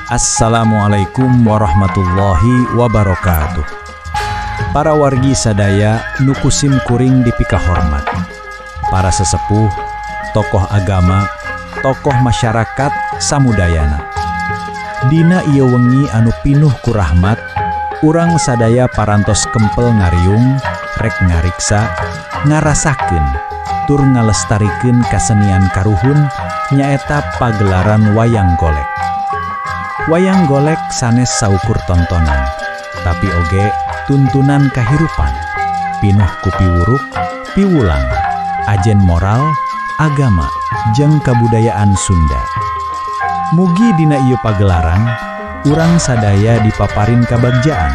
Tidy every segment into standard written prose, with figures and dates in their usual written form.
Assalamualaikum warahmatullahi wabarakatuh. Para wargi sadaya nu ku sim kuring dipikahormat. Para sesepuh, tokoh agama, tokoh masyarakat samudayana. Dina ieu wengi anu pinuh ku rahmat, urang sadaya parantos kempel ngariung, rek ngariksa, ngarasakeun, tur ngalestarikeun kasenian karuhun nyaeta pagelaran wayang golek. Wayang golek sanes saukur tontonan, tapi oge tuntunan kahirupan, pinuh ku piwuruk, piwulang, ajen moral, agama, jeung kabudayaan Sunda. Mugi dina ieu pagelaran, urang sadaya dipaparin kabagjaan,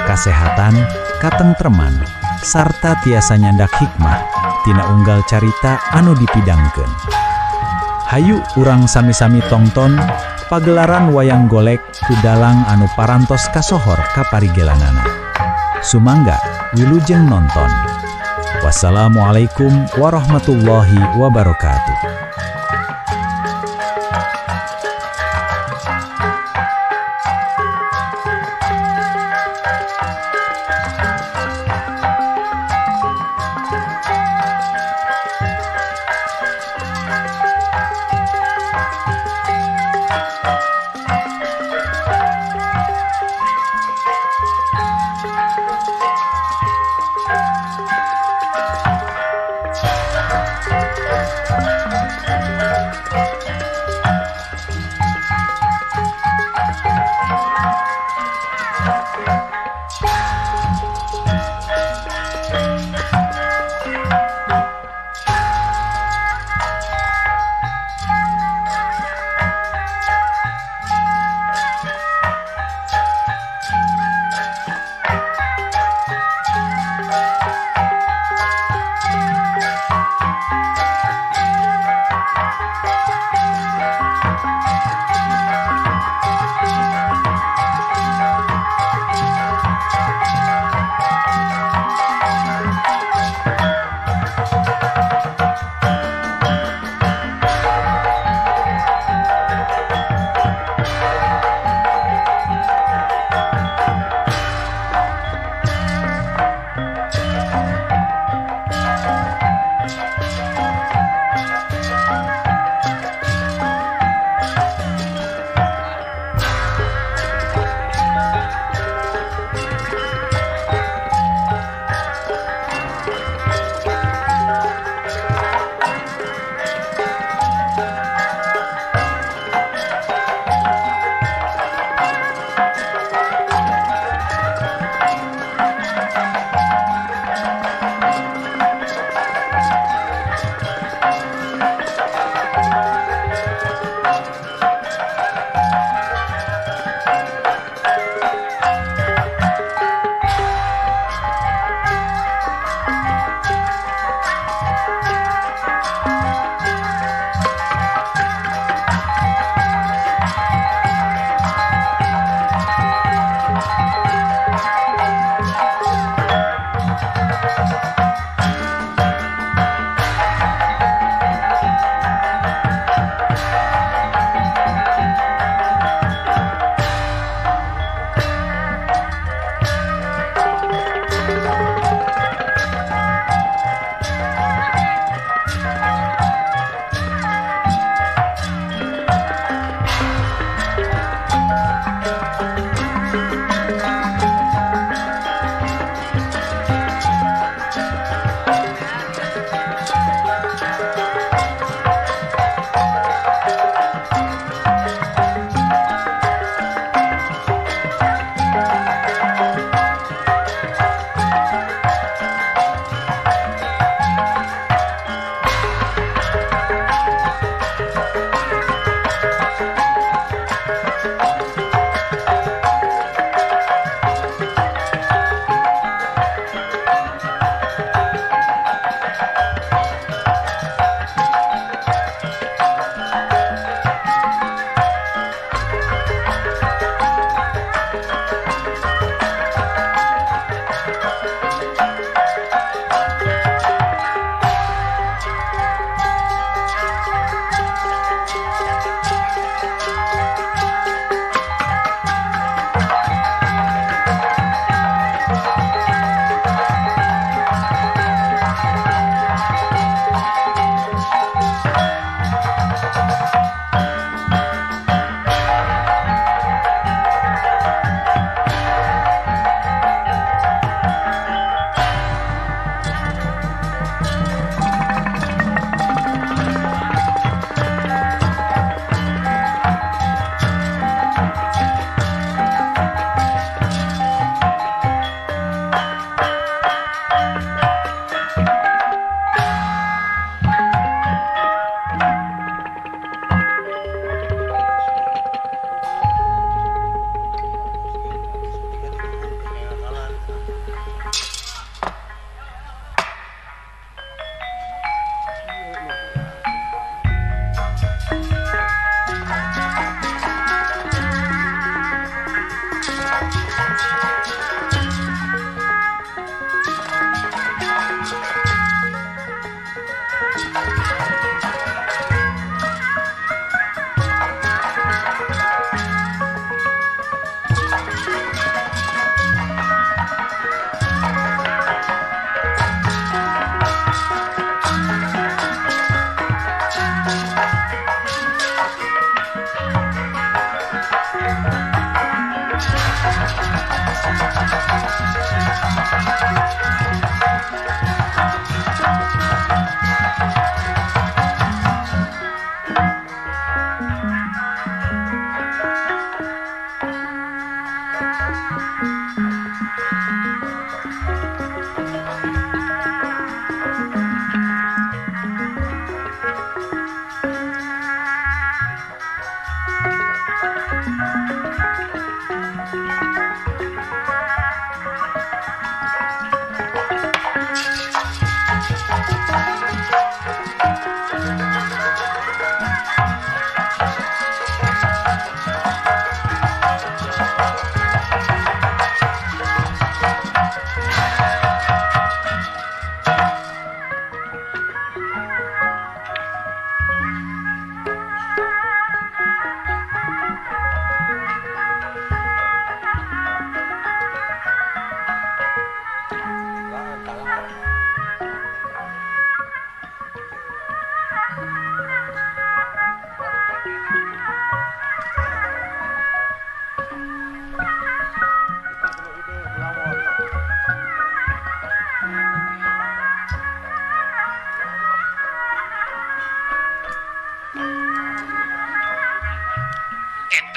kasehatan, katengtreman, sarta tiasa nyandak hikmah tina unggal carita anu dipidangkeun. Hayu urang sami-sami tongton pagelaran wayang golek ku dalang anu parantos kasohor kaparigelanana. Sumangga wilujeng nonton. Wassalamualaikum warahmatullahi wabarakatuh.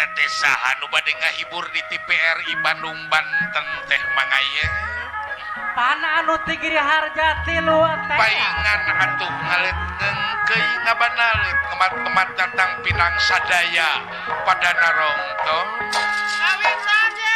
Eta teh saha nu bade ngahibur di TVRI Bandung Banten teh mangaye. Pana anu ti Giri Harja tilu teh. Paingan atuh ngalet ngeungkeuy ngabanaleut ngemat-ngemat datang pinang sadaya pada narongtong. Kawitannya.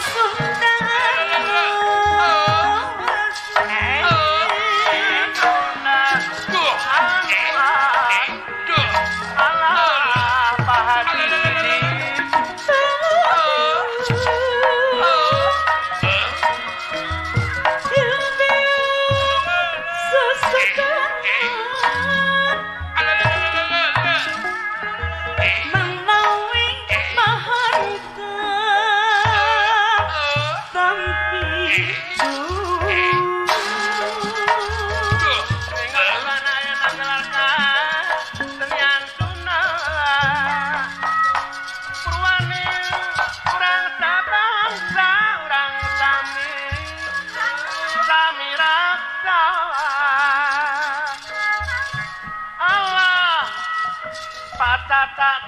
Sunda.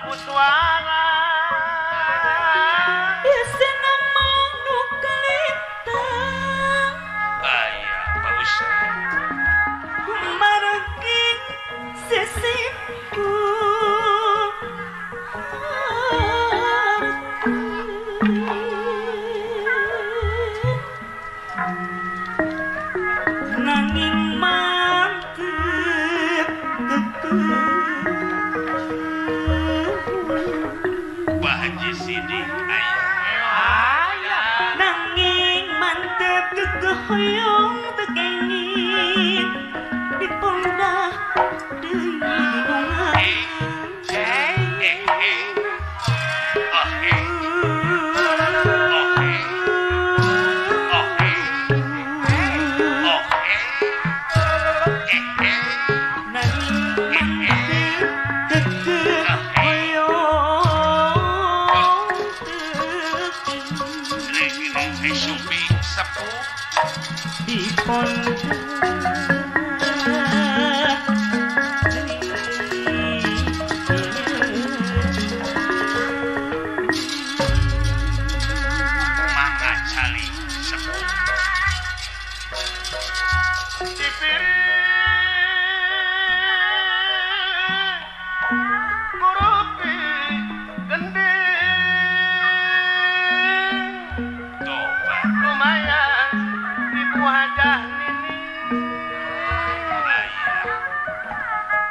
Kuswara isina manuk kalintang aya Pak Ustaz margi sisipku nanging mantep tetep Haji Sidik aya nanging mantep gegoyong teu kenging dipondah deui bunga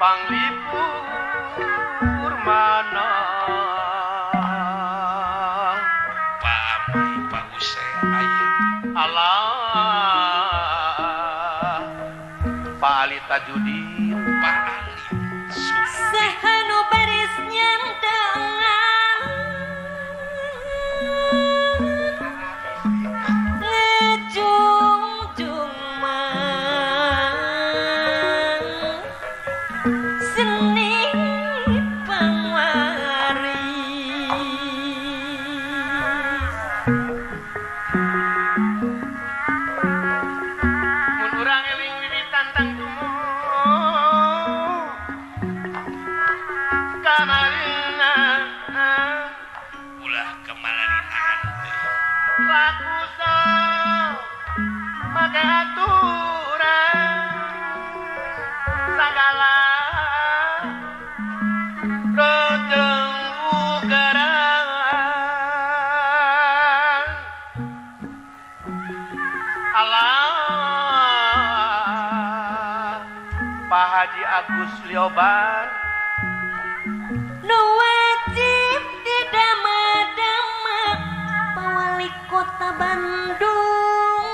Panglipur mana Pak Amai Pak Usai aya Allah Pak Ali Tajudin Pak Ali sahanu baris nyandangan ngejung-jung seni pangwaris mun urang eling wiwitan tangtumu kamarina ulah kemalarinaan teh laku make aturan sagala rojeng ugaran Allah Pak Haji Agus Lioban nu wajib didama-dama Pak Wali Kota Bandung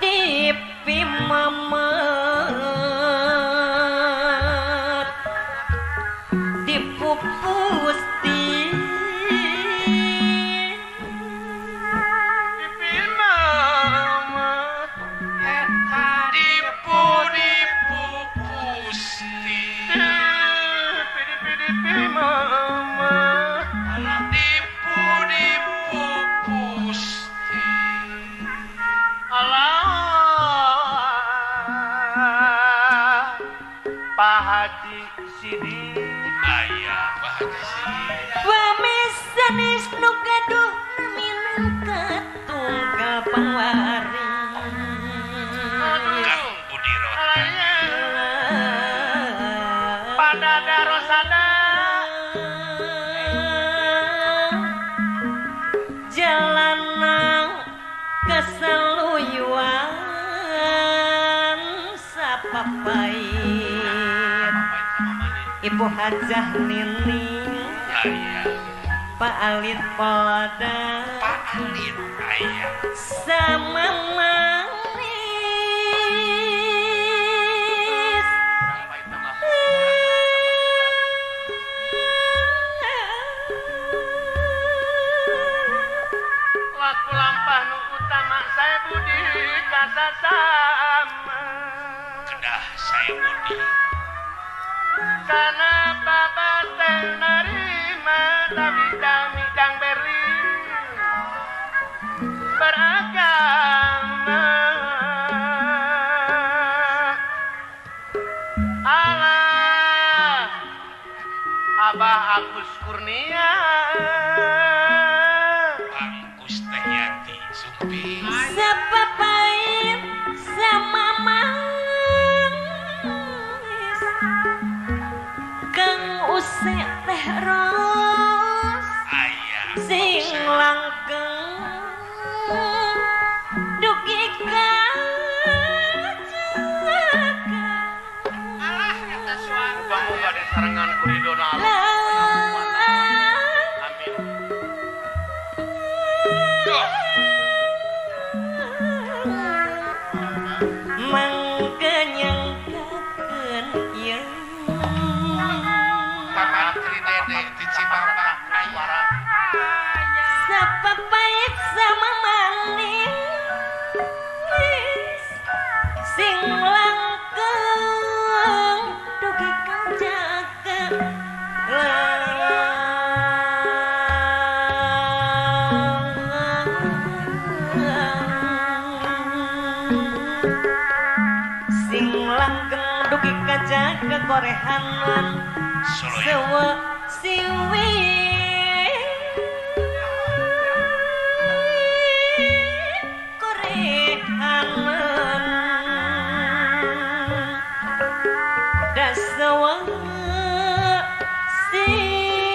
dipimamet dipupusti dipimamet dipu dipupusti dipimamet dipu dipupusti Allah Pak Haji Sidik aya Pak Haji Sidik Wamisanis nu gaduh minangka tunggal pangwari Kang Budi Rotan Padada Rosada jalanang keseluyuan sapapait Ibu Hajah Nining aya Pak Alit Polada Pak Alit aya sama manis Laku lampah nu utama saya budi kasasama kedah saya budi kana babaten narima tapi dami dang berli beragama Allah Abah Agus Kurnia Angkus Teh Yati Sumping Sapapait sama manis Kang Use teh ros sing langkeng dugi ka jaga alah eta suara muga bade sarengan ku ridona Allah. Amin. Mangkenyangkakeun ieu Pamantri Dede ti Cibabak aya sapapait sama manis sing langkeng dugi ka jaga sing langgeng dugi ka jaga korehanan sewe siwi korehanan dasewe siwi.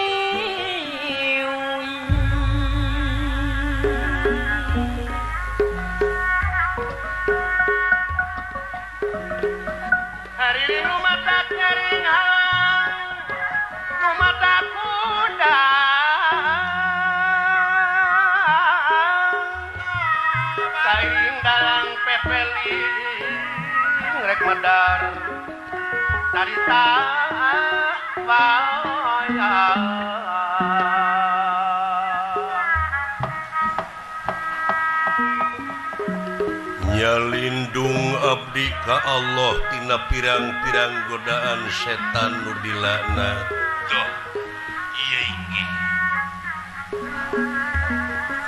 Hari ini nu matak nyaring halang nu matak kundang saing dalang pepeling rek medar carita wayang. Nyalindung abdi ka Allah tina pirang-pirang godaan setan nu dilaknat. Duh, ieu inggih.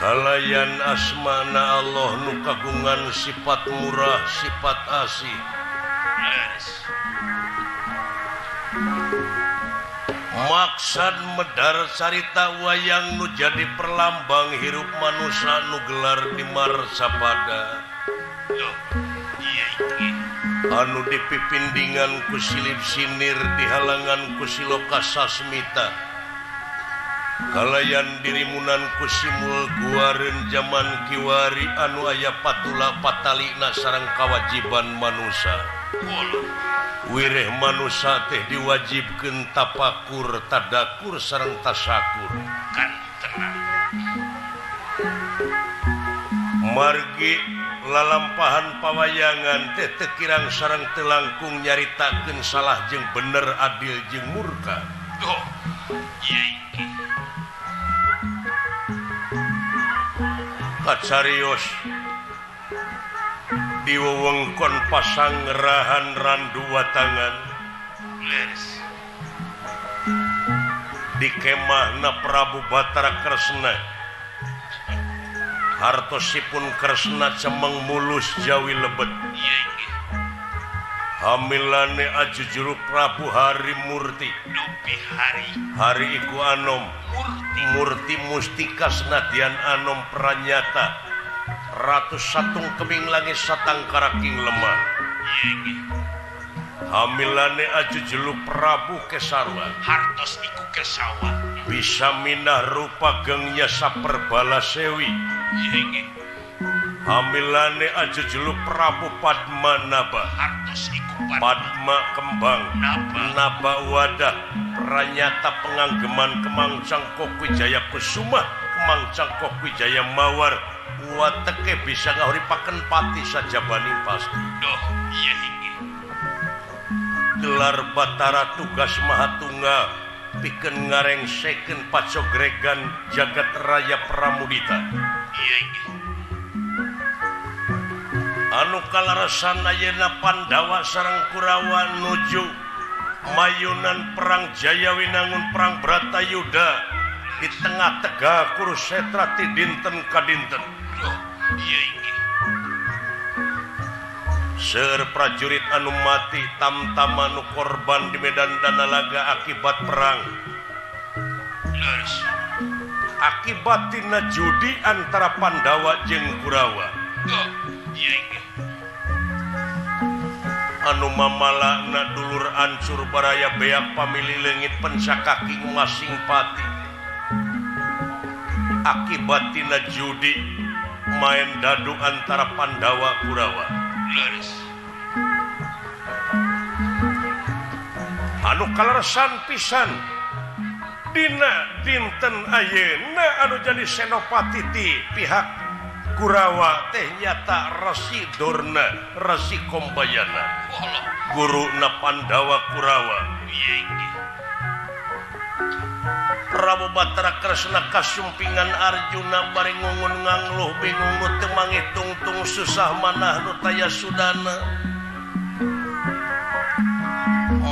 Kalayan asmana Allah nu kagungan sifat murah, sifat asih. Leres. Maksad medar carita wayang nu jadi perlambang hirup manusia nu gelar di marsapada. Duh, ieu inggih. Anu dipipindingan ku silib sinir dihalangan ku siloka sasmita. Kalayan dirimunan ku simul guareun jaman kiwari anu aya patula patalina sareng kawajiban manusa. Wireh manusa teh diwajibkeun tapakur, tadakur sareng tasakur. Kan tenang. Margi lalampahan pawayangan teh teu kirang sareng teu langkung nyaritakeun salah jeung bener, adil jeung murka. Duh, ieu inggih. Kacarios di wewengkon Pasanggrahan Randu Watangan. Leres. Di kemahna Prabu Batara Kresna. Hartosipun Kresna cemeng mulus jawi lebet. Ieu inggih. Hamilane ajujuru Prabu Hari Murti. Dupi hari. Hari iku anom. Murti. Murti mustika senadian anom pranyata. Ratus satung keming langit satangkara king lemah. Ieu inggih. Hamilane ajujulu Prabu Kesarwa. Hartos iku Kesawa. Bisa minah rupa gengnya saperbala sewi. Ieu inggih. Hamilane ajujulu Prabu Padmanaba. Hartos iku Padma kembang Naba. Naba wadah pranyata penganggeman Kemang Cangkok Wijaya Kusuma Kemang Cangkok Wijaya Mawar wateke bisa ngahuripaken pati sajabaning pasti. Duh, ieu inggih. Gelar Batara tugas Mahatunga pikeun ngarengsekeun pacogregan jagat raya Pramudita. Anu kalarasan ayeuna Pandawa sareng Kurawa nuju mayunan perang Jayawinangun perang Bratayuda di tengah Tegal Kurusetra ti dinten ka dinten. Seueur prajurit anu mati tamtama nu korban di medan danalaga akibat perang. Akibat tina judi antara Pandawa jeung Kurawa. Anu mamalana dulur ancur baraya beak pamili leungit pensakaki masing pati. Akibat tina judi main dadu antara Pandawa Kurawa. Anu kaleresan pisan dina dinten ayeuna anu jadi senopati ti pihak Kurawa teh nyata Resi Durna, Resi Kombayana, guruna Pandawa Kurawa. Prabu Batara Kresna kasumpingan Arjuna bari ngungun ngangluh bingung nu teu mangih tungtung susah manah nu taya sudana.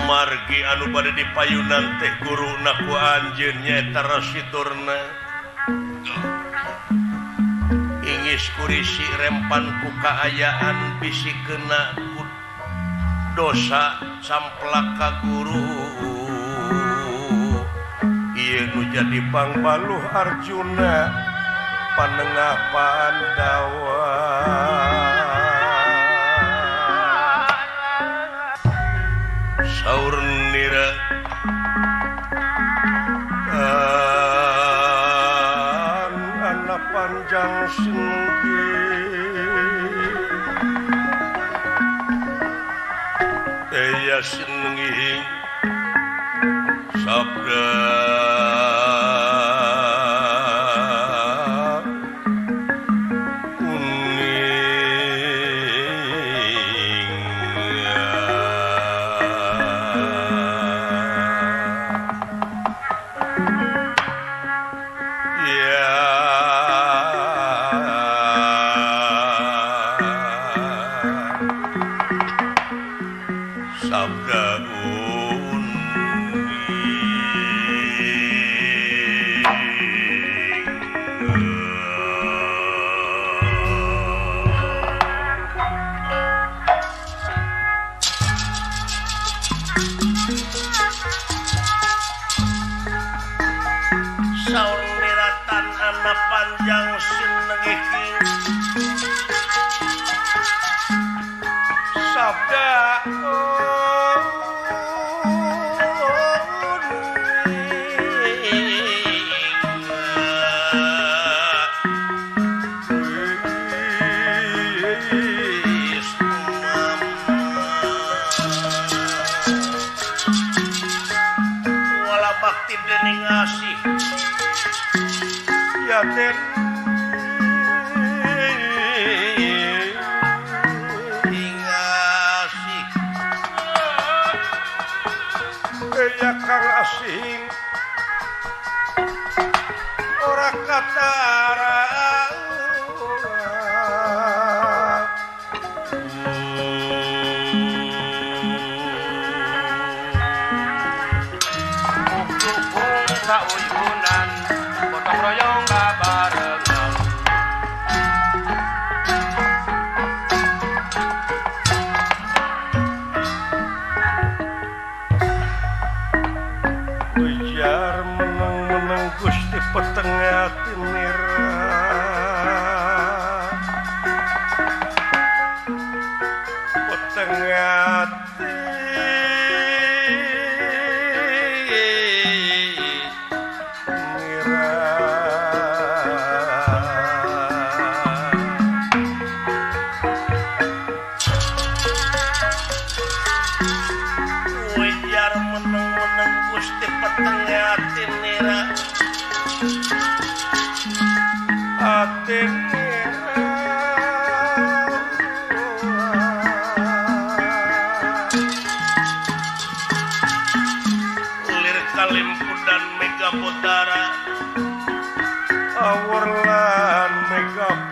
Margi anu bade dipayunan teh guruna ku anjeun nyaeta Resi Durna. Ingis kurisi rempan ku kaayaan bisi kena ku dosa samplak ka guru. Ieu nu jadi pangbaluh Arjuna panengah Pandawa. Saur nira anak panjang sengki eya senengi sabda panjang sinengih sabda wala bakti dening asih yaten ingasih ya kang asing ora katara Mukung sauyunan gotong royong babarengan. Ujar meneng-meneng Gusti peteng atinira peteng ati atinira.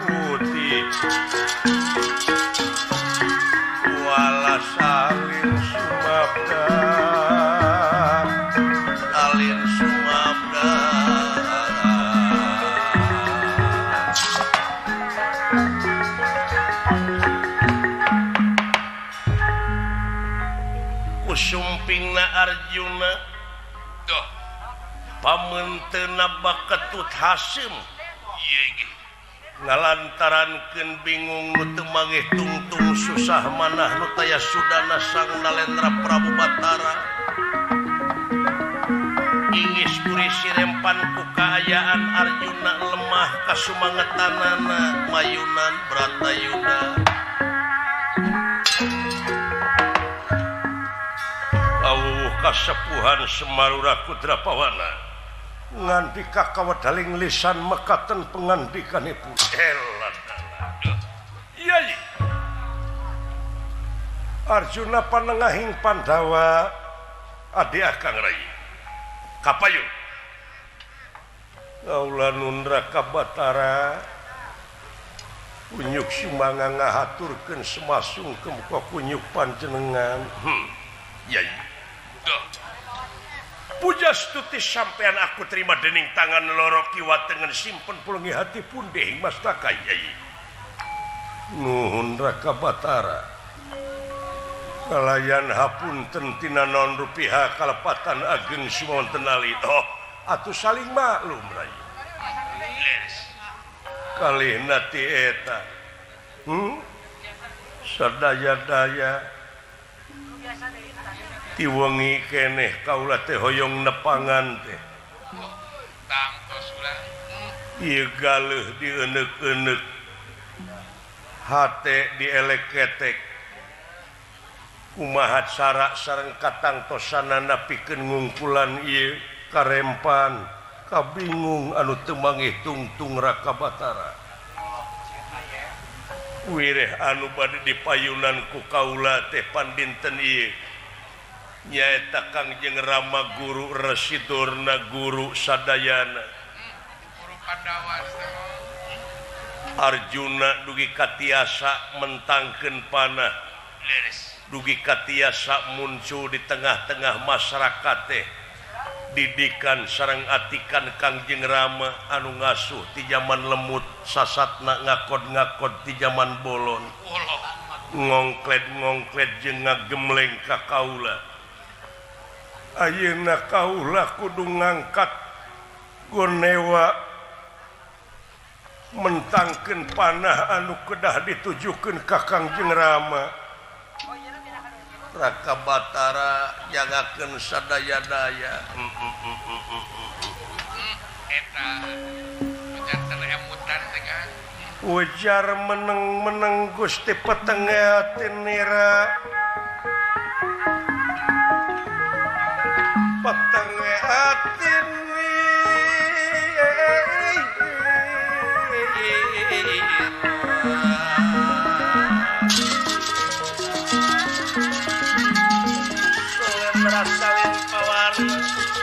putih wala salin sumabda salin sumabda kusumpingna Arjuna Duh pamentena baketut Hasim ngalantarankeun bingung nu teu mangih tungtung susah manah nu taya sudana sang Nalendra Prabu Batara ingis kurisi rempan ku kaayaan Arjuna lemah kasumangetanana mayunan Bratayuda awuh kasepuhan Semarura Kudrapawana ngandika kawedaling lisan mekaten pengandikanipun Yai Arjuna panengahing Pandawa adi akang rai kapayun kaula nun Raka Batara kunyuk sumangga ngahaturkeun semasungkem ka kunyuk panjenengan. Yai pujastuti sampean aku terima dening tangan loro kiwa tengen simpen pulengi hati pundih mastaka yai. Nuhun Raka Batara kalayan hapunten tina naon rupiah kalepatan ageng sumonten alit. Oh atuh saling maklum rai. Kalihna ti eta sadaya-daya ti wengi keneh kaula teh hoyong nepangan teh tangtos ulah ieu galeuh dieneuk-eneuk hate dielek-ketek kumaha cara sareng katangtosanana pikeun ngungkulan ieu karempan kabingung anu teu mangih tungtung Raka Batara wireh anu bade dipayunan ku kaula teh pandinten ieu nyaeta Kangjeng Rama Guru Resi Durna Guru sadayana Guru Pandawa Arjuna dugi katiasa mentangkeun panah dugi katiasa muncul di tengah-tengah masyarakat teh didikan sareng atikan Kangjeng Rama anu ngasuh ti jaman lemut sasatna ngakod-ngakod ti jaman bolon ngongkled-ngongkled jeung ngagemleng ka kaula. Ayeuna kaula kudu ngangkat gonewa mentangkeun panah anu kedah ditujukeun ka Kangjeng Rama. Raka Batara jagakeun sadaya-daya. Eta janten emutan teh kan. Ujar meneng-meneng Gusti petenge atinira. Petenge atinira. Salin pawarna salin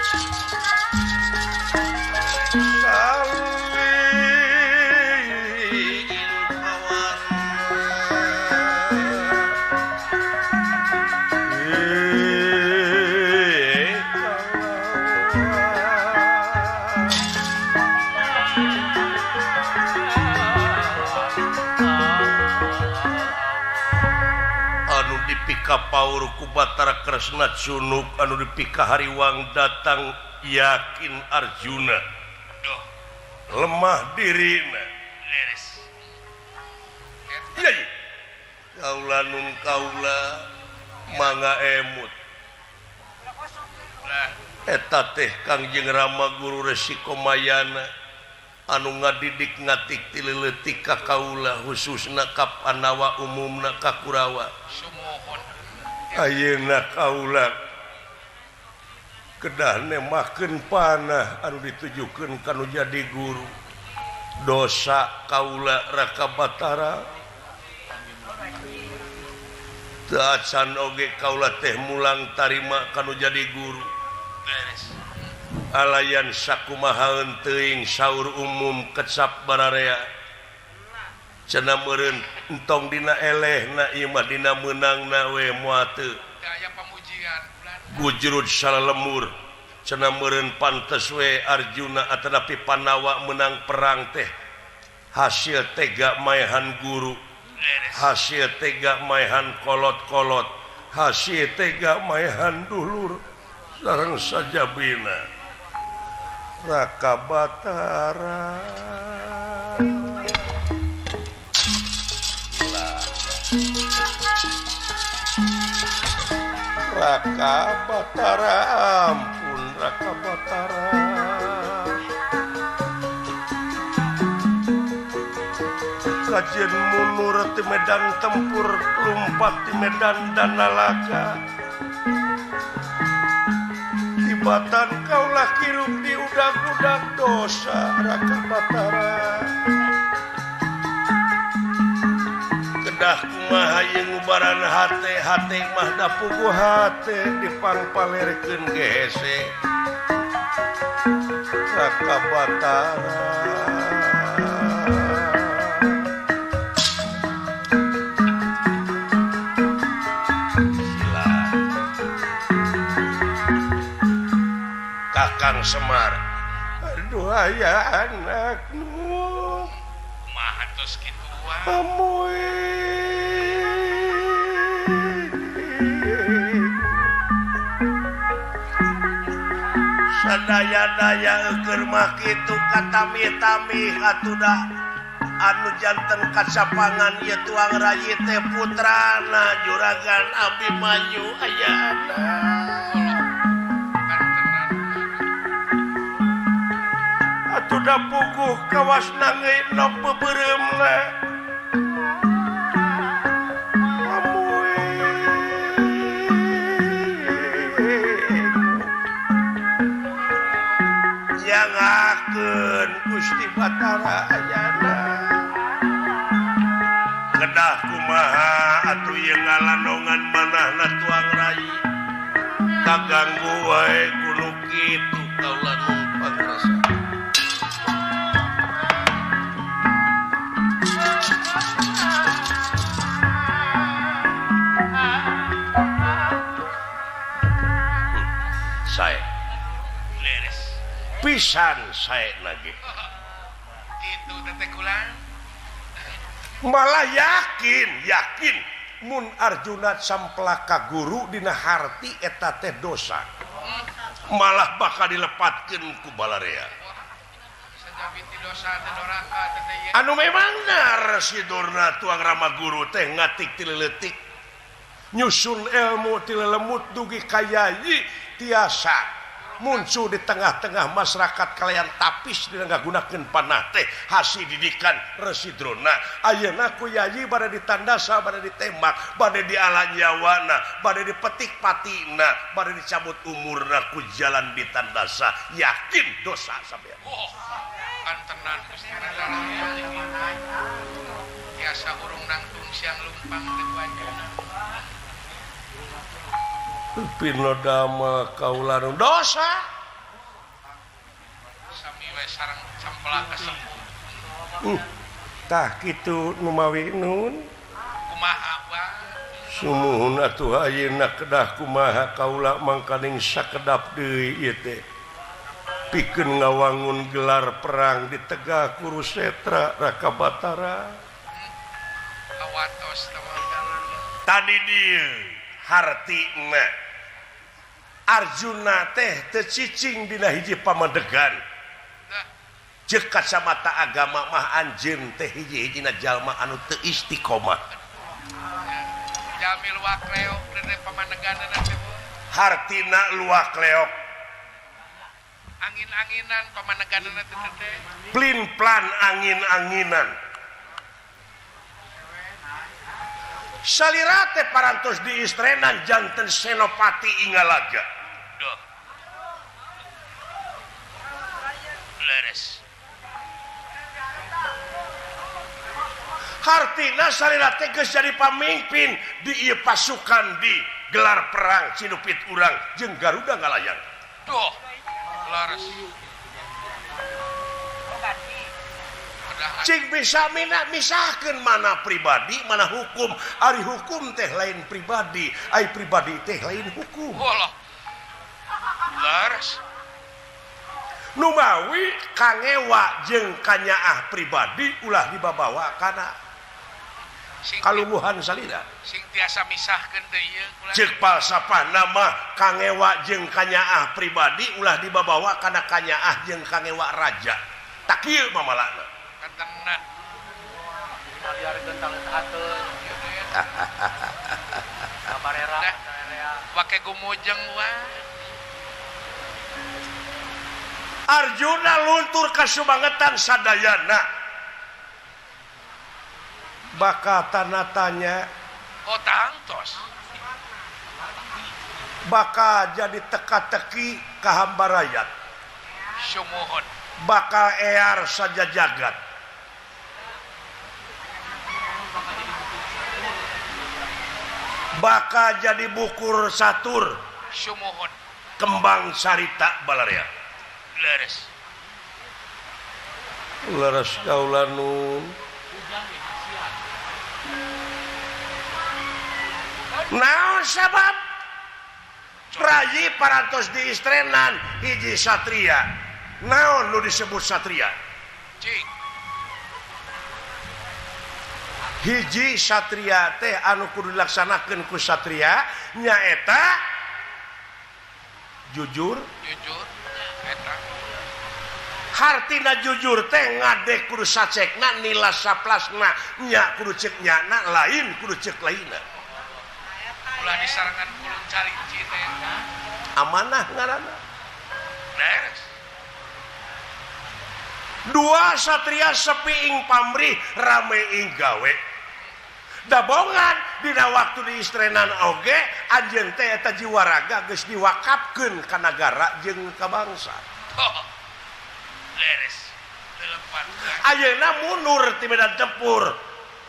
pawarna anu dipika paur ku Batara Kresna Cunuk anu dipika hariwang datang yakin Arjuna Duh lemah dirina leres yai kaula nun kaula mangga emut eta teh Kangjeng Rama Guru Resi Komayana anu ngadidik ngatik ti leutik ka kaula khususna ka Pandawa umumna ka Kurawa. Ayeuna kaula kedah nemakeun panah anu ditujukeun ka nu jadi guru. Dosa kaula Raka Batara teu acan oge kaula teh mulang tarima ka nu jadi guru. Alayan sakumahaeun teuing saur umum kecap bararea Cenah meureun entong dina elehna ieu mah dina meunangna we moal teu. Aya pamujian gujrud salalemur. Cenah meureun pantes we Arjuna atanapi Pandawa menang perang teh hasil tega maehan guru, hasil tega maehan kolot-kolot, hasil tega maehan dulur sareng sajabina Raka Batara. Raka Batara, ampun Raka Batara. Kajen mundur di medan tempur, lumpat di medan danalaga. Tibatan kaulah kirup di udag-udag dosa Raka Batara. Kedah kumaha ieu ngubaran hate, hate mah da puguh hate dipangpalerkeun ge hese Raka Batara. Sila Kakang Semar, aduh aya anak nu kumaha tos kituan amoy. Sadaya-daya eueur mah kitu katami-tami atuh da anu janten kacapangan ieu tuang rayi teh putrana juragan Abimanyu aya anak. Atuh da puguh kawas nange nok beureumna. Yangakeun Gusti Batara ayana. Kedah kumaha atuh ieu ngalandongan manahna tuang rayi. Kaganggu wae kudu kitu kaula nu pangrasa. Sae pisan sae lagi gitu teteh kulang malah yakin mun Arjuna samplaka guru dina harti eta teh dosa malah bakal dilepatkeun ku balarea. Anu memang si Durna tuang Rama guru teh ngatik ti leutik nyusun ilmu ti lelemut dugi ka yayi tiasa muncul di tengah-tengah masyarakat kalian tapis dina ngagunakeun panah teh hasil didikan Resi Drona. Ayeuna ku yayi bade ditandasa, bade ditembak, bade diala nyawana, bade dipetik patina, bade dicabut umurna ku jalan ditandasa. Yakin dosa sampean. Oh, kantenan Gusti tiasa hurung nangtung siang lumpang teh anjeunna. Pino dama kaula nu dosa sami we sareng sampelak kasepuh. Tah kitu numawi nun kumaha bang sumuhun atuh ayeuna kedah kumaha kaula mangkaning sakedap deui ieu teh pikeun ngawangun gelar perang di Tegak Kurusetra Raka Batara. Kawatos tadi dieu hartina Arjuna teh teu cicing dina hiji pamadegan. Jeung kacamata agama mah anjeun teh hiji-hijina jalma anu teu istiqomah. Jalmi luak leok teh pamadeganna teh. Hartina luak leok. Angin-anginan pamadeganna teh teh. Plin-plan angin-anginan. Salirate parantos diistrenan janten Senopati Ingalaga. Duh. Leres. Hartina salirate geus jadi pamimpin di ieu pasukan di gelar perang Cinupit urang jeung Garuda ngalayang. Duh. Leres. Cing bisa mina misahkeun mana pribadi mana hukum. Ari hukum teh lain pribadi, ari pribadi teh lain hukum. Walah. Leres. Numawi kangewa jeung kanyaah pribadi ulah dibabawa kana kalungguhan salira. Sing tiasa misahkeun teh ieu kula. Ceuk falsafah nama kangewa jeung kanyaah pribadi ulah dibabawa kana kanyaah jeung kangewa raja. Tak kieu mamalana. Katenan. Wake gumujeng wae. Arjuna luntur kasubangetan sadayana. Bakal tanda tanya oh tangtos bakal jadi teka-teki kahambarayat sumuhun bakal ear saja jagat bakal jadi bukur satur sumuhun kembang sarita balaria leres leres kaulanun. Naon sabab rayi parantos diistrenan hiji satria. Naon nu disebut satria? Cing. Hiji satria teh anu kudu dilaksanakeun ku satria nyaeta jujur. Jujur eta. Hartina jujur teh ngadek kudu sacekna nila saplasna nya kudu ceuk nyana lain kudu ceuk lainna. Ulah disarangan kulun calinci teh amanah ngaranna. Beres. Dua satria sepi ing pamrih rame ing gawe. Dabongan dina waktu diistrenan oge anjeun teh eta jiwa raga geus diwakafkeun ka nagara jeung ka bangsa. Oh. Beres. Ayeuna mundur ti medan tempur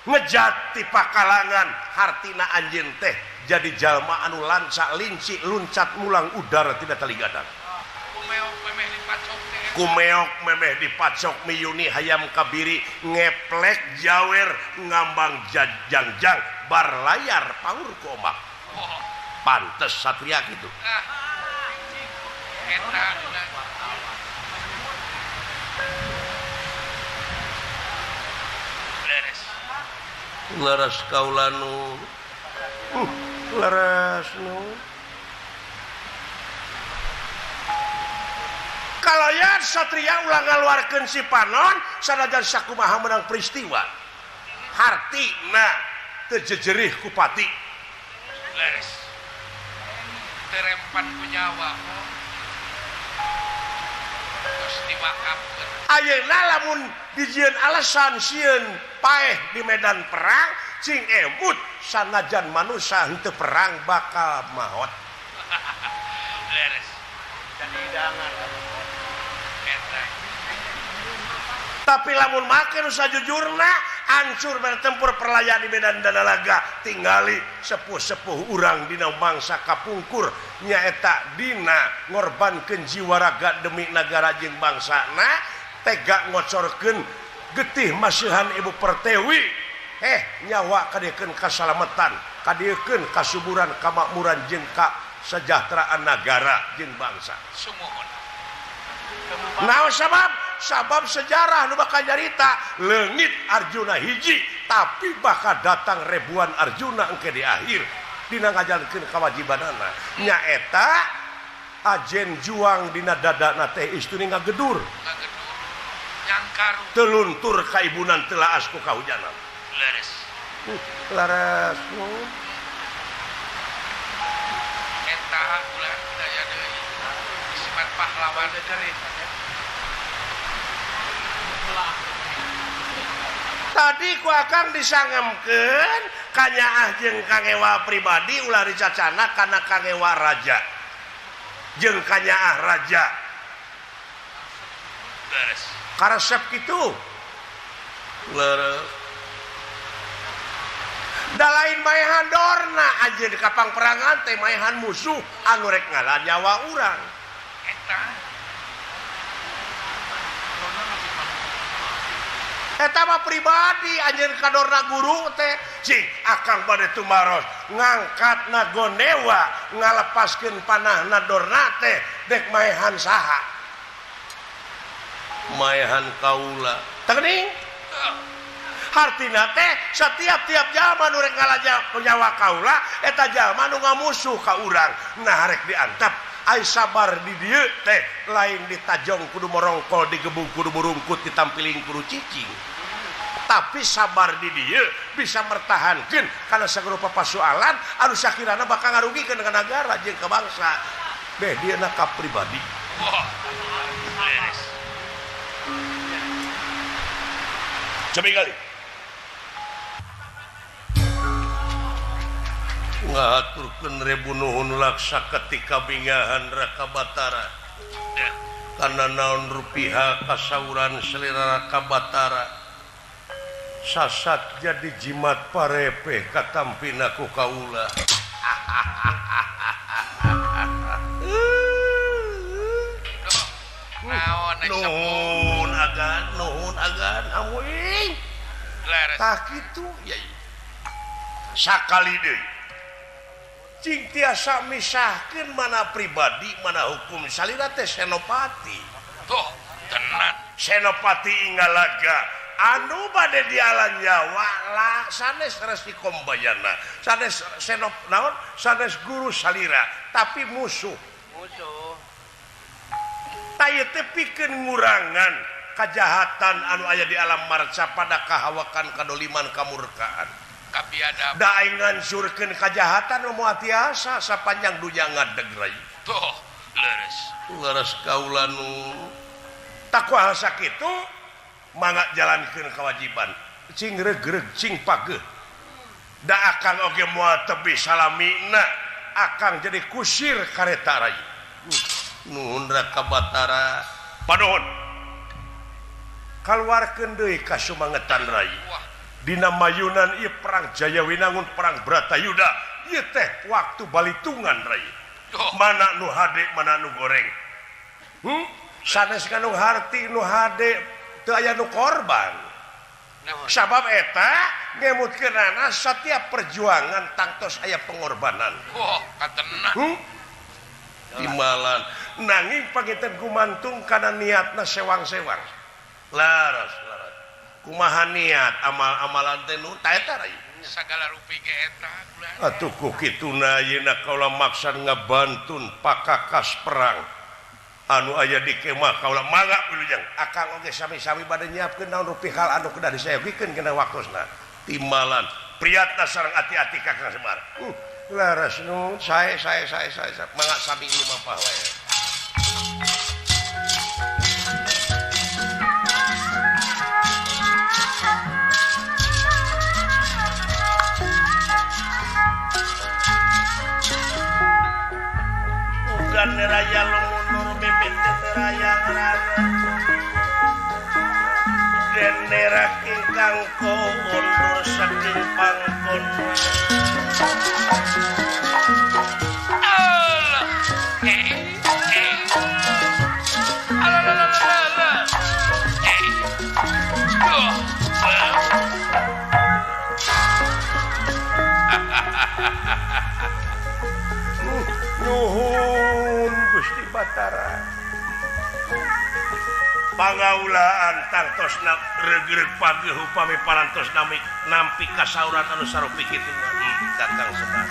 ngejat ti pakalangan hartina anjeun teh jadi jalma anu lanca linci luncat mulang udara tidak tali gadang. Kumeok memeh dipacok miyuni hayam kabiri ngeplek jawer ngambang jangjang barlayar paur ku ombak. Pantes satria gitu. Leres kaulanu. Leres nu. Kalayan satria ulah ngaluarkeun si panon sanajan sakumaha menang peristiwa. Hartina teu jejerih ku pati. Leres. Terempan ku nyawa. Terus diwakafkeun. Ayeuna lamun dijieun alasan sieun paeh di medan perang cing emut sanajan manusia henteu perang bakal maot. Leres. Jadi hidangan. Eta. Tapi lamun make nu sajujurna hancur bertempur perlayan di medan danalaga tingali sepuh-sepuh urang dina mangsa kapungkur nyaeta dina ngorbankeun jiwa raga demi nagara jeung bangsana tega ngocorkeun getih masihan Ibu Pertiwi nyawa kadiekeun kasalametan kadiekeun kasuburan kamakmuran jeung kasejahteraan nagara jeung bangsa. Sumuhun. Naon sabab? Sabab sejarah nu bakal nyarita leungit Arjuna hiji tapi bakal datang ribuan Arjuna engke di akhir dina ngajalankeun kawajibanana nyaeta ajen juang dina dadana teh istune ngagedur. Ngagedur. Nyangkaru. Teluntur kaibunan telaas ku kahujanan. Leres. Leres. Eta ulah daya deui. Sifat pahlawan deui. Tadi ku akang disangemkeun kanyaah jeung kangewa pribadi ulah dicacana kana kangewa raja. Jeung kanyaah raja. Leres. Karesep kitu. Leres. Da lain maehan dorna anjeun kapang perangan teh maehan musuh anu rek ngala nyawa urang. Eta. Eta mah pribadi anjeun kadorna guru teh cing akang bade tumaros ngangkatna gonewa ngalepaskeun panahna dorna teh dek maehan saha maehan kaula teuning hartina teh setiap-tiap jalma nu rek nyawa kaula eta jalma nu ngamusuh ka urang nah rek diantep ai sabar di dieu teh lain ditajong kudu morongkol digebug kudu burungkut ditampiling kudu cicing tapi sabar di dieu bisa mertahankeun kana sagala pasoalan anu sakirana bakal ngarugikeun ka nagara jeung ka bangsa beh dieu na ka pribadi. Wah, beres. Coba kali ngahaturkeun rebu nuhun laksa ketika bingahan Raka Batara karena naon rupiah kasauran selera Raka Batara sasat jadi jimat parepeh katampina ku kaula. Nuhun agan nuhun agan amuing tah kitu ya sakali deui cing tiasa misahkeun mana pribadi mana hukum salira teh senopati tuh tenan senopati ingalaga anu bade dialan nyawa lah sanes Resi Kombayana sanes senop naon sanes guru salira tapi musuh musuh tah ieu teh pikeun ngurangan kajahatan anu aya di alam marca pada kahawakan kadoliman kamurkaan da aing ngansurkeun kajahatan moal tiasa sapanjang dunya ngadeg rai. Tuh, leres. Leres kaula nu takwa sakitu mangga jalankeun kewajiban. Cing regreg cing pageuh. Da akang oge moal tebih salamina, akang jadi kusir kareta rai. Nuhun Raka Batara. Panuhun. Kaluarkeun deui kasumangetan rai. Dina mayunan ieu perang Jayawinangun perang Bratayuda ieu teh waktu balitungan rai. Mana nu hade mana nu goreng. Sanes nu harti nu hade teu aya nu korban. Sabab eta ngemutkeunana setiap perjuangan tangtos aya pengorbanan. Oh, katenan. Timbalan nanging panginten gumantung kana niatna sewang-sewang. Laras laras. Kumaha niat amal-amalan teh nu ta eta rai sagala rupi ge eta atuh ku kituna ayeuna kaula maksa ngabantun pakakas perang anu aya di kemah kaula mangga wilujeng akang oge sami-sami bade nyiapkeun naon rupi hal anu kedah disayogikeun kana waktosna timbalan priyatna sareng ati-ati ka Kang Semar laras nu sae sae sae sae mangga sami lumampah wae. Raya lumunur bibit raya ngrana dene ingkang kondur saking pangkon. Allah eh eh alalalalalala eh oh. Nuhun Gusti Batara pangaulaan tangtosna regreg pageuh upami parantos nampi kasauran anu sarupi kitu Kakang Semar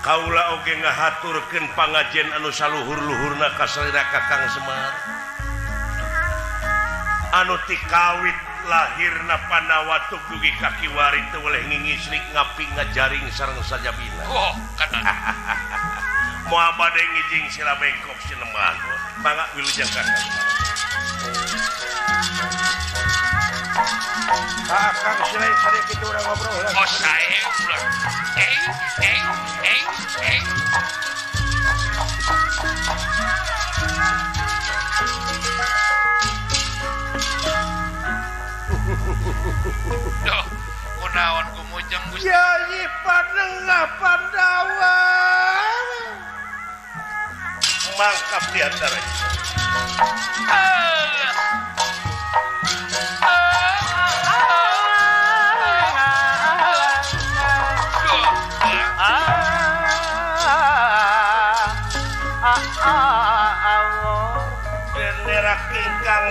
kaula oge ngahaturkeun pangajen anu saluhur-luhurna ka salira Kakang Semar anu tikawit lahirna Pandawa dugi ka kiwari teu weleh ngingisrik ngapi ngajaring sareng sajabina. Oh, kana. Moal bade ngijing sila bengkok sinemah. Mangga wilujeng Kakang. Kakang sila sare kitu urang ngobrol. Oh, sae ulah. Eh, eh, eh, eh. Duh, kunaon kumujeng Gusti. Yayi Panengah Pandawa. Mangkap di antara. Allah.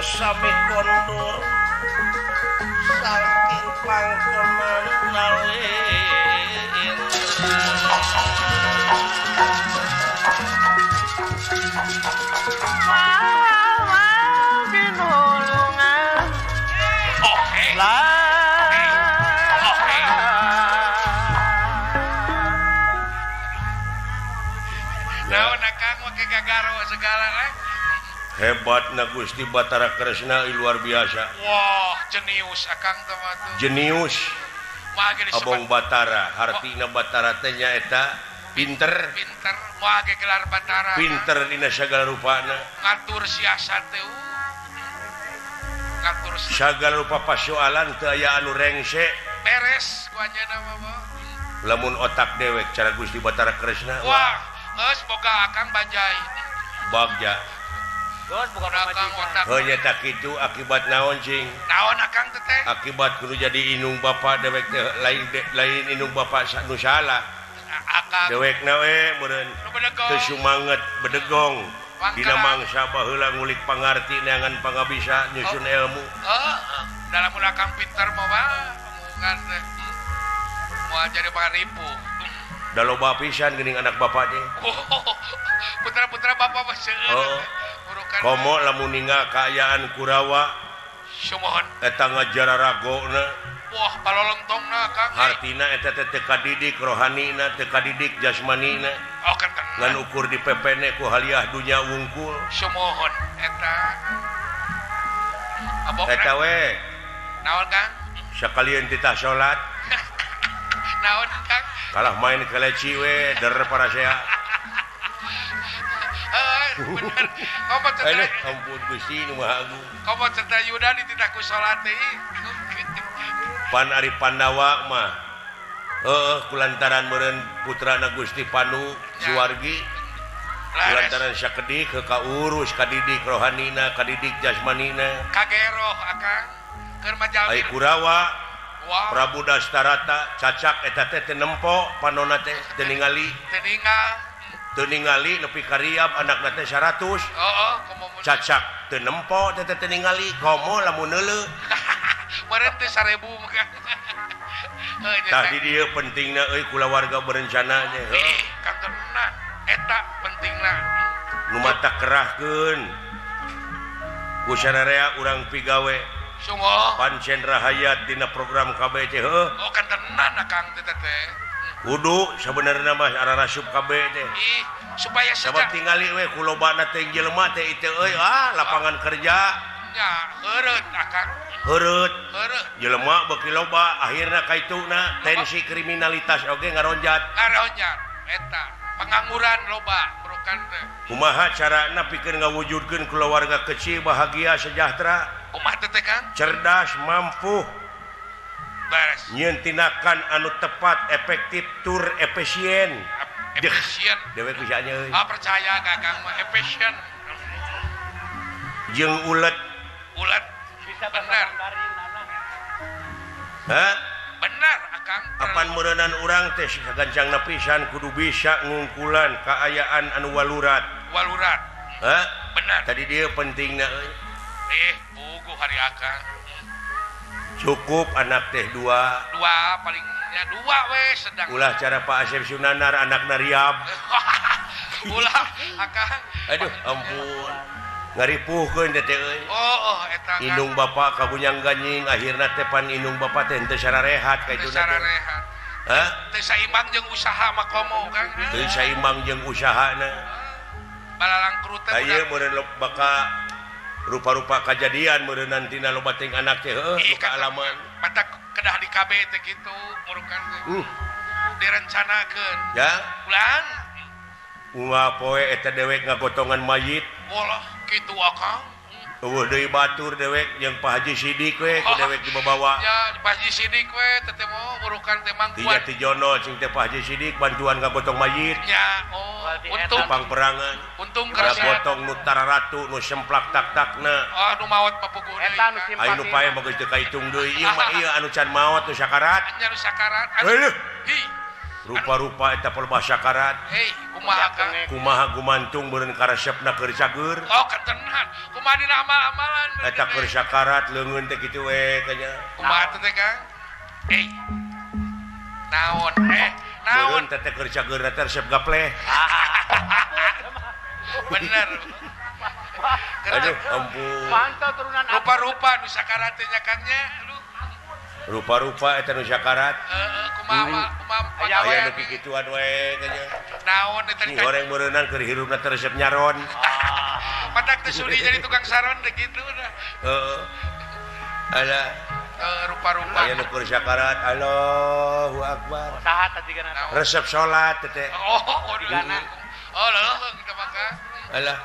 sami kondur saking pangkonan nalin wow binulungan lah. Hebat na Gusti Batara Kresna luar biasa. Wah, jenius akang teh mah tuh. Jenius. Abong Batara, hartina Batara teh nyaeta pinter. Pinter, moal ge gelar Batara. Pinter dina sagala rupana. Ngatur siasat teh. Ngatur sagala rupa pasoalan teu aya anu rengse. Beres ku anjeunna mah. Lamun otak dewek cara Gusti Batara Kresna. Wah, geus boga akang bajai. Bagja. Bukan tak itu akibat naon cing naon akang teteh akibat kudu jadi inung bapak dewek teh lain inung bapak nu salah dewek na we meureun teu sumanget bedegong dina mangsa baheula ngulik pangarti neangan pangabisa nyusun ilmu heeh dalam akang pinter mah omongan teh moal jadi pangaripu da loba pisan geuning anak bapak teh putra-putra bapak mah seueur. Komo lamun ninggal kaayaan Kurawa sumuhun eta ngajararagona wah palolongtongna Kang hartina eta teh teu kadidik rohanina teu kadidik jasmanina oh kan ngan ukur dipepene ku haliah dunya wungkul sumuhun eta abok eta we naon Kang sakalian titah salat naon Kang kalah main keleci we der parasea. Bener. Komo cerita. Ampun Gusti nu Maha Agung. Komo cerita Yuda dititah ku salat teh. Pan ari Pandawa mah heueuh kulantaran meureun putrana Gusti Panu Suwargi. Kulantaran sakedik heuh kaurus kadidik rohanina, kadidik jasmanina. Kageroh akang keur majalmi. Ai Kurawa Prabu Dastarata cacak eta teh teu nempo panonna teh teu ningali. Teu ningal. Teu ningali nepi ka riab anakna teh 100. Heeh, komo cacak teu nempo teh teu ningali komo lamun neuleuh. Meureun teh 1000 mah. Tah di dieu pentingna euy kulawarga berencana nya. Ih, kantenan eta pentingna. Nu mata kerahkeun. Ku sararea urang pigawe. Sungguh. Pancen rahayat dina program KB teh heuh. Oh, kantenan akang teh teh. Kudu sebenarnya mah ararasup KB teh. Ih, supaya sabab tingali we ku lobana teh jelema teh ieu euy ah lapangan kerja. Nya, heureut akang. Heureut. Heureut. Jelema beuki loba akhirna kaituna tensi kriminalitas oge ngaronjat. Ngaronjat eta pengangguran loba bukan teh. Kumaha carana pikeun ngawujudkeun kulawarga kecil bahagia sejahtera? Kumaha teh Kang? Cerdas, mampu. Nyeun tindakan anu tepat, efektif, tur efisien. Efisien. Dewek bisa nya euy. Ah percaya ka Kang mah efisien. Jeung ulet. Ulet. Bisa bener. Hah? Bener Akang. Apan meureunan urang teh sagancangna pisan kudu bisa ngungkulan kaayaan anu walurat. Walurat. Hah? Bener. Tadi dia pentingna euy. Puguh hari Akang. Cukup anak teh dua. Dua palingnya dua we sedang. Ulah cara Pak Asep Sunanar anak nariab. Ulah Akang. Aduh ampun. Ngaripuhkeun teh euy. Oh, eta. Indung bapak kagunyang ganying akhirna teh pan indung bapak teh henteu sararehat ka itu teh. Sararehat. Hah? Teu saimbang jeung usaha mah komo Kang. Teu saimbang jeung usahana. Balalangkrut teh. Ieu meureun baka rupa-rupa kajadian meureun nantina loba ting anak teh heuh kaalaman. Mata kedah di KB teh kitu murukan teh. Direncanakeun. Ya. Ulang. Unggal poe eta dewek ngagotongan mayit. Walah kitu akang. Eueuh deui batur dewek jeung Pak Haji Sidik we ku dewek dibawa. Ya, Pak Haji Sidik we teh teh mau murukan teh mangkuan. Ti Jono cing teh Pak Haji Sidik bantuan ngagotong mayit. Ya, oh, untung pangperangan. Untung kersa. Ngagotong nu tararatu nu semplak tak-takna. Oh, nu maot papuguh deui. Eta nu simpati. Anu pae mah geus teu kaitung deui. Ieu mah ieu anu can maot nu sakarat. Nya nu sakarat. Heuh. Hi. Rupa-rupa eta pelbah sakarat. Hei, kumaha Kang? Kumaha gumantung meureun karesepna keur cager. Oh, ketenan. Kumaha dina amal-amalan eta keur sakarat leungeun teh kitu we kanya. Kumaha teh Kang? Hei. Naon? Naon? Meureun teh keur cager teh resep gapleh. Bener. Aduh, ampun. Mantau turunan rupa-rupa nu sakarat teh nya Kang nya. Aduh. Rupa-rupa eta nu sakarat. Heeh, kumaha kumaha aya nu kikituan we kanya. Naon eta teh goreng meureunnan keur hirupna teh resep nyaron. Matak teh sudi jadi tukang saron teh kitu dah. Heeh. Ala rupa-rupa aya nu keur sakarat Allahu akbar. Saha tadi kana? Resep salat teh. Oh, oh leuheung teh maka. Alah,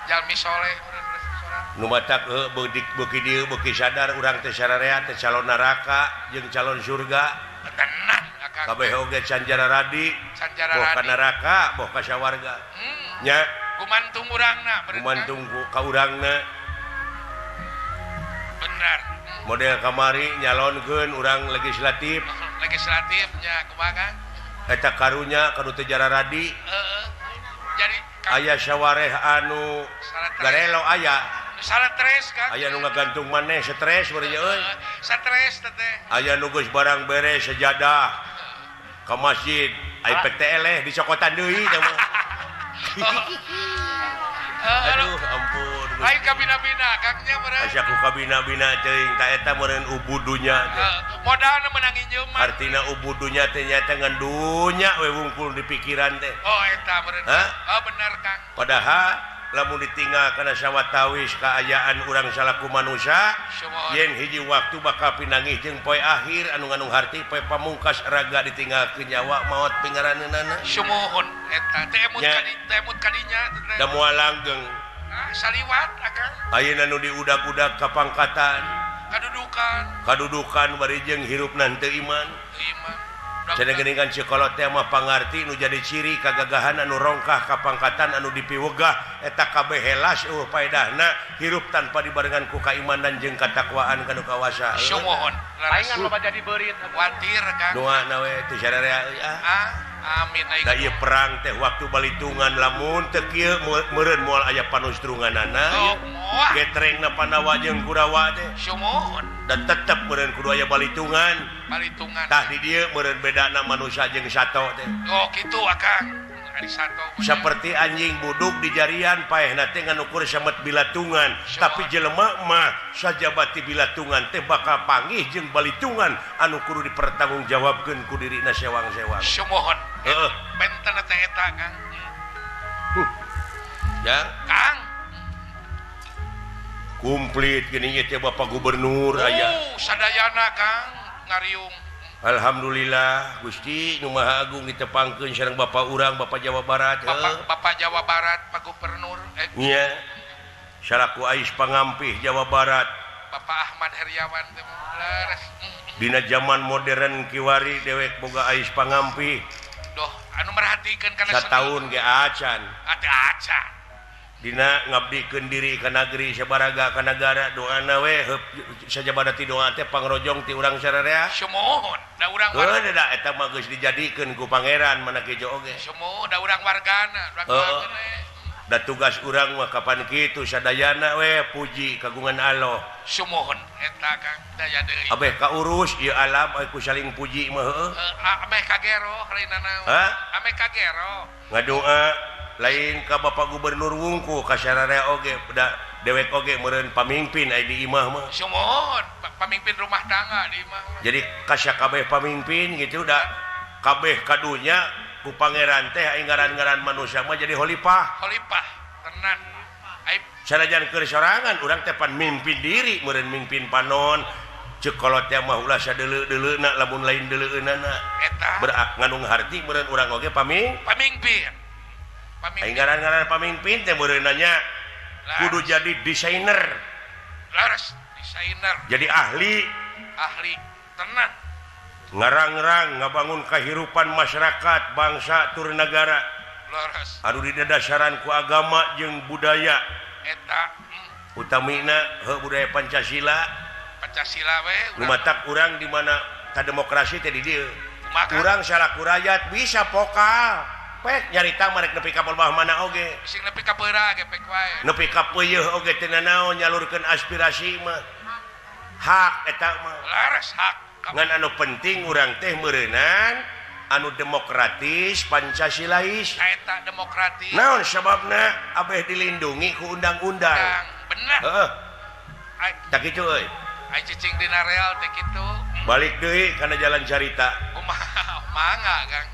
jalmi soleh meureun resep salat. Nu matak beuki dieu beuki sadar urang teh sararea teh calon neraka jeung calon surga. Tenang akang. Kabeh oge canjara radi, boh ka neraka, boh ka sawarga. Nya gumantung urangna, gumantung ka urangna. Bener. Model kamari nyalonkeun urang legislatif. Legislatif nya kumaha Kang? Eta karunya kanu teu jara radi. Heeh. Jadi aya sawareh anu garelo aya. Salah stres Kang. Aya nu ngagantung maneh stres beureun euy. Stres teh. Aya nu geus barang beres sejadah ka masjid, ai pek teh eleh dicokotan deui teh mah. Aduh ampun. Lain kabina-bina Kang nya meureun. Asa ku kabina-bina teuing ta eta meureun ubudunya teh. Modalna meunang injeuman. Artina ubudunya teh nyaeta ngan dunya we wungkul di pikiran teh. Oh eta meureun. Oh bener Kang. Padahal lamun ditinggal kana sawatawis kaayaan urang salaku manusia yen hiji waktu bakal pinanggih jeung poe akhir anu ngandung harti poe pamungkas raga ditinggalkeun nyawa maot pingaraneunana. Sumuhun eta teh emut kadi teh emut kadinya da moal langgeng. Saliwat akang. Ayeuna nu diudag-udag ka pangkatan kadudukan kadudukan bari jeung hirupna teu iman. Teu iman. Cenah geuningan sekolah teh mah pangarti nu jadi ciri kagagahan anu rongkah ka pangkatan anu dipiwegah eta kabeh helas eueuh paedahna hirup tanpa dibarengan ku kaimanan jeung katakwaan kanu kawasa. Sumuhun. Paingan loba jadi beurit watir Kang. Doana we teu sararea euy ah. Amin ai. Da ieu perang teh waktu balitungan lamun teu kieu meureun moal aya panustrunganana. Getrengna Pandawa jeung Kurawa teh. Sumuhun. Dan tetep meureun kudu aya balitungan. Balitungan. Tah di dieu meureun bedana manusia jeung sato teh. Oh kitu akang. Ari sato. Seperti anjing buduk di jarian paehna teh ngan ukur samet bilatungan, tapi jelema mah sajabati bilatungan teh bakal panggih jeung balitungan anu kudu dipertanggungjawabkeun ku dirina sewang-sewang. Sumuhun. Heeh. Benten teh eta Kang. Ya, Kang. Komplit geuning ieu teh Bapak Gubernur aya. Sadayana Kang ngariung. Alhamdulillah Gusti nu Maha Agung ditepangkeun sareng Bapak urang Bapak Jawa Barat. Bapak Jawa Barat Pak Gubernur. Nya. Salaku ais pangampih Jawa Barat. Bapak Ahmad Heriawan teh leres. Dina zaman modern kiwari dewek boga ais pangampih. Doh, anu merhatikeun kana sataun ge acan. Atuh acan. Dina ngabdikeun diri ka nagri sabaraga ka nagara doana we sajabada ti doa teh pangrojong ti urang sararea. Sumuhun, da urang warga. Heuh da eta mah geus dijadikeun ku pangeran mana kejo oge. Sumuhun, da urang wargana, urang wargana. Da tugas urang mah kapan kitu sadayana we puji kagungan Allah. Sumuhun eta Kang daya deui. Abeh kaurus ieu alam ku saling puji mah heueuh. Ameh kagero lainna naon. Ameh kagero. Ngadoa lain ka Bapak Gubernur wungku ka sararea oge da dewek oge meureun pamimpin ai di imah mah. Sumuhun, pamimpin rumah tangga di imah. Jadi kasakabeh pamimpin gitu da kabeh kadunya ku pangeran teh ai ngaran-ngaran manusia mah jadi khalifah. Khalifah tenan. Ai sanajan keur sorangan urang teh pan mimpin diri meureun mimpin panon. Ceuk kolot teh mah ulah sadeuleu-deuleuna lamun lain deuleueunana. Eta berak ngandung harti meureun urang oge pamimpin. Ai ngaran-ngaran pamimpin teh meureun nanya kudu jadi desainer. Leres, desainer. Jadi ahli. Ahli tenan. Ngarang-rang ngabangun kehidupan masyarakat, bangsa tur negara. Leres. Anu didadasaran ku agama jeung budaya. Eta. Utamina heuh budaya Pancasila. Pancasila we. Nu matak urang di mana ka demokrasi teh di dieu. Urang salaku rakyat bisa pokal. Pek nyarita marek nepi ka palbah mana oge. Sing nepi ka peura ge pek wae. Nepi ka peuyeun oge teu nanaon nyalurkeun aspirasi mah. Hak eta mah. Leres hak. Ngan anu penting urang teh meureunan anu demokratis Pancasilais. Eta demokratis. Naon sababna abeh dilindungi ku undang-undang. Bener. Heeh. Tak kitu euy. Ai cicing dina real teh kitu. Balik deui kana jalan carita. Kumaha mangga Kang.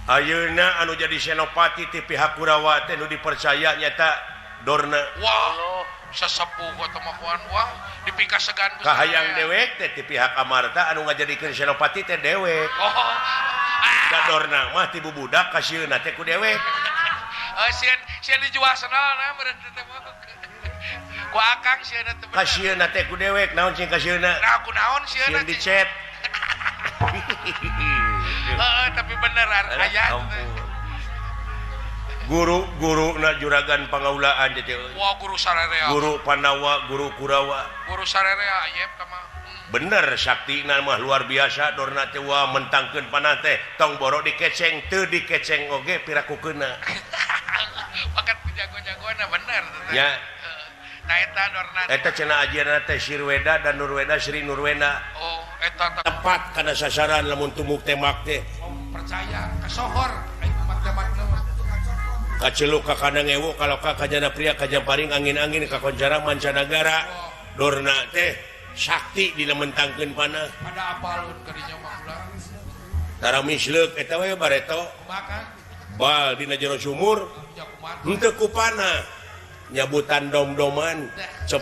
Ayeuna anu jadi senopati ti pihak Kurawa teh nu dipercaya nyata Dorna. Wah, sesepuh atau makuan wah dipikasegan ku kahayang dewek teh ti pihak Amarta anu ngajadikeun senopati teh dewek. Oh. Da Dorna mah ti bubudak kasieunna teh ku dewek. Oh, sieun sieun dijual senalna meureun teh mah. Ku akang sieunna teh. Kasieunna teh ku dewek naon sing kasieunna? Nah, ku naon sieunna? Sieun dicet. Heeh, tapi bener aya guru-guru na juragan pangaulaan teh. Wah, guru sarerea. Guru Pandawa, guru Kurawa. Guru sarerea ayep mah. Bener saktina mah luar biasa Dorna teh wah mentangkeun panah teh tong boro dikeceng teu dikeceng oge pirakukeuna. Paket jago-jagoana bener teh. Ya. Nah eta Dorna. Eta cenah ajianna teh Sirweda dan Nurweda Sri Nurweda. Oh, eta tepat kana sasaran lamun tumuk tembak teh. Oh, percaya kasohor ai umat tembakna mah. Kaceluk ka kandang ewu kaloka kajana pria kajamparing angin-angin kakoncara mancanagara. Dorna teh sakti dina mentangkeun panah. Pada apalun ka dinya mah ulah. Tara misleuk eta we bareto. Kumaha? Bal dina jero sumur. Henteu ku panah. Nyabutan dom-doman cep.